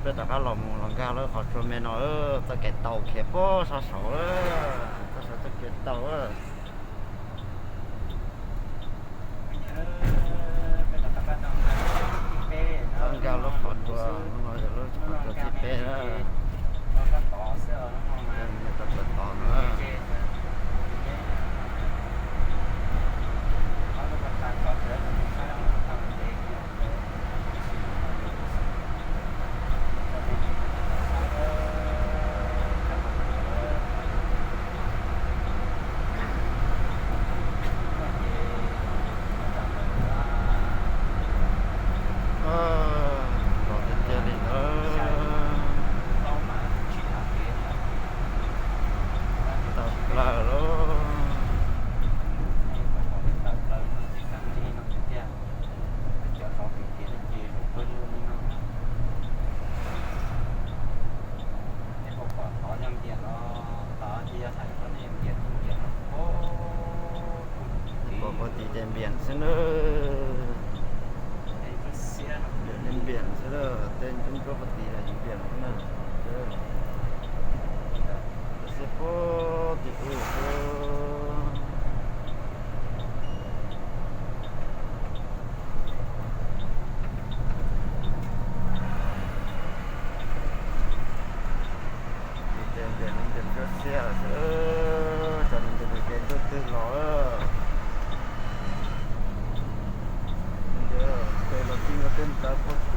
Peb rov qab los mus los nkag lawm qhov tsua me no, txoj kev taus khiav puag sab saud, txoj saud txoj kev taus. Txoj nkag lub qhov tsua no yog lub qhov tsua thib peb na. Tau tod no. Los tiag tiag li ntawd. Tawm plaws lawm. Pom puag tid ces npias xwb na. Npias li npias xwb na, tej ntsuab ntsuab puag tid los yeej npias xwb na. Xiab puag tim ub xwb. Ces npias li npias ntsuab xiab xwb, xyov nws npias tus kev ntsuab twg los. Npias tes los txij nkaus tej ntawd puag